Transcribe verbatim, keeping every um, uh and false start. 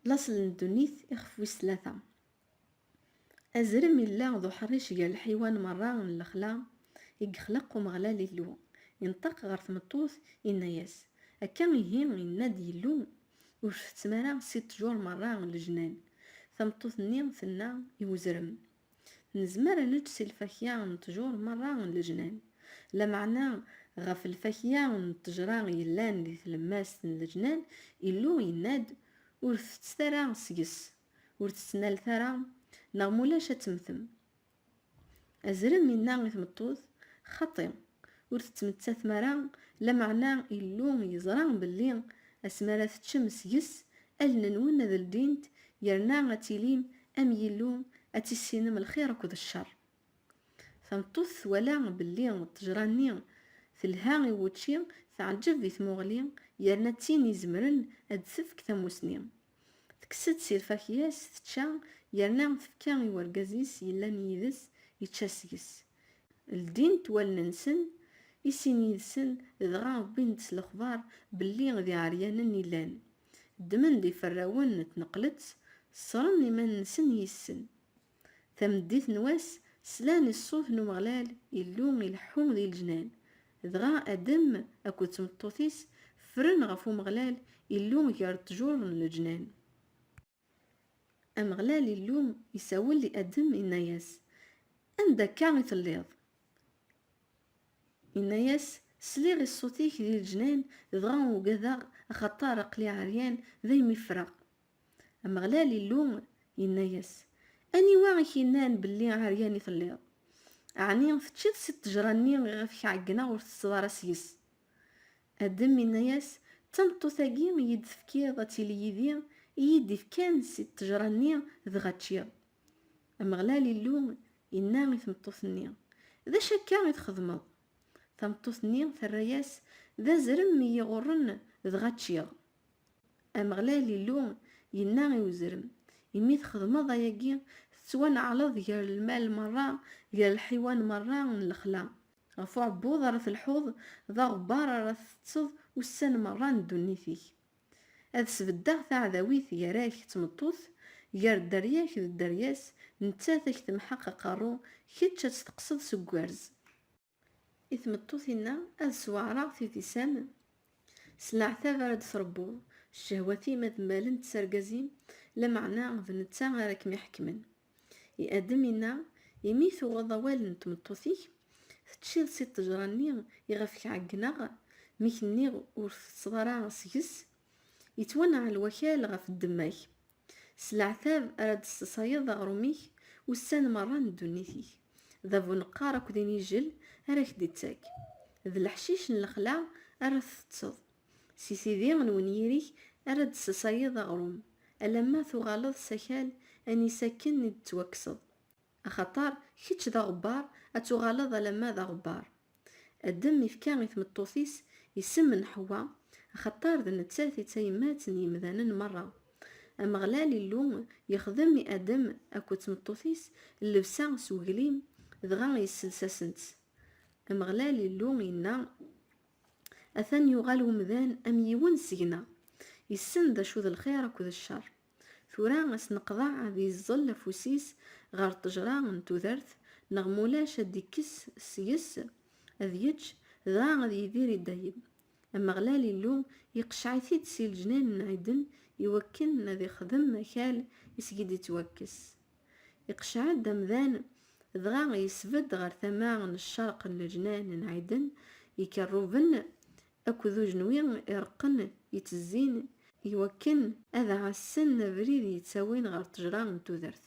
Laṣel n ddunit, ixef wis tlata. Azrem illa d uḥric gar lḥiwan merra n lexla i yexleq Umeɣlal Illu. Inṭeq ɣer tmeṭṭut, inna-yas: "Akka ihi, yenna-d Yillu, ur tettem ara si ttjur merra n leǧnan." Tameṭṭut-nni tenna i uzrem: "Nezmer ad nečč si lfakya n ttjur merra n leǧnan. Lameɛna ɣef lfakya n ttejra yellan di tlemmast n leǧnan, Illu yenna-d: 'Ur tettet ara seg-s, ur tettnalet ara, neɣ mulac ad temmtem.'" Azrem inna i tmeṭṭut: "Xaṭi, ur tettmettatem ara, lameɛna Illu yeẓra belli asmi ara teččem seg-s, allen-nwen ad ldint, yerna ad tilim am Yillu, ad tissinem lxir akked ccer." Tameṭṭut twala belli ṭṭejra-nni telha i wučči, teɛǧeb i tmuɣli, yerna d tin izemren ad d-tefk tamusni. Tekkes-d si lfakya-s, tečča, yerna tefka i wergaz-is yellan yid-s, yečča seg-s. Ldint wallen-nsen, i sin yid-sen, dɣa wwin-d s lexbar belli d iɛeryanen i llan. Ddmen-d iferrawen n tneqlet, ṣṣren iman-nsen yis-sen. Tameddit n wass, slan i ṣṣut n Umeɣlal Illu ileḥḥu di leǧnan. Dɣa Adem akked tmeṭṭut-is ffren ɣef Umeɣlal Illu gar ttjur n leǧnan. Ameɣlal Illu isawel i Adem, inna-yas: "Anda akka i telliḍ?" Inna-yas: "Sliɣ i ṣṣut-ik di leǧnan, dɣa ugadeɣ, axaṭer aql-i ɛeryan, daymi ffreɣ." Ameɣlal Illu yenna-yas: "Aniwa i k-yennan belli ɛeryan i telliḍ? Ɛni teččiḍ si ttejra-nni i ɣef k-ɛeggneɣ ur tettetteḍ ara seg-s?" Adem inna-yas: "D tameṭṭut-agi i yi-d-tefkiḍ ad tili yid-i, i yi-d-ifkan si ttejra-nni, dɣa ččiɣ." Ameɣlal Illu yenna i tmeṭṭut-nni: "D acu akka i txedmeḍ?" Tameṭṭut-nni terra-yas: "D azrem i yi-ɣurren, dɣa ččiɣ." Ameɣlal Illu yenna i uzrem: "Imi txedmeḍ ayagi, tettwaneɛleḍ gar lmal merra, gar lḥiwan merra n lexla. Ɣef uɛebbuḍ ara telḥuḍ, d aɣebbar ara tettetteḍ ussan merra n ddunit-ik. Ad sbeddeɣ taɛdawit gar-ak d tmeṭṭut, gar dderya-k d dderya-s, nettat ad k-temḥeq aqerru, kečč ad tt-teqqseḍ s ugerz." I tmeṭṭut-inna: "Ad sweɛreɣ titisam, s leɛtab ara d-trebbuḍ, ccehwat-im ad mmalent s argaz-im, lameɛna d netta ara kem-iḥekmen." I Adem inna: "Imi tuɣeḍ awal n tmeṭṭut-ik, teččiḍ si ṭṭejra-nni i ɣef k-ɛeggneɣ, mi k-nniɣ ur tettetteḍ ara seg-s, yettwanɛel wakal ɣef ddemma-k. S leɛtab ara d-tesseṣayeḍ aɣrum-ik ussan merra n ddunit-ik. D abuneqqar akked inijel ara k-d-ittak. D leḥcic n lexla ara tettetteḍ. Si tidi n wenyir-ik ara d-tesseṣayeḍ aɣrum, alamma tuɣaleḍ s akal anisa akken i d-tettwakkseḍ. Axaṭer kečč d aɣebbar, ad tuɣaleḍ alamma d aɣebbar." Adem ifka i tmeṭṭut-is isem n Ḥewwa, axaṭer d nettat i d tayemmat n yemdanen merra. Ameɣlal Illu yexdem i Adem akked tmeṭṭut-is llebsa s weglim, dɣa yessels-asen-tt. Ameɣlal Illu yenna: "Atan yuɣal umdan am yiwen seg-neɣ, yessen d acu d lxir akked ccer. Tura ad s-neqḍeɛ ad yeẓẓel afus-is ɣer ṭṭejra n tudert, neɣ mulac ad d-ikkes seg-s ad yečč, dɣa ad yidir i dayem." Ameɣlal Illu iqecceɛ-it-id si leǧnan n Ɛiden, iwakken ad ixdem akal i s-d-ittwakkes. Iqecceɛ-d amdan, dɣa yesbedd ɣer tama n ccerq n leǧnan n Ɛiden, ikerruben akked ujenwi ireqqen ittezzin, iwakken ad ɛassen abrid yettawin ɣer ṭṭejra n tudert.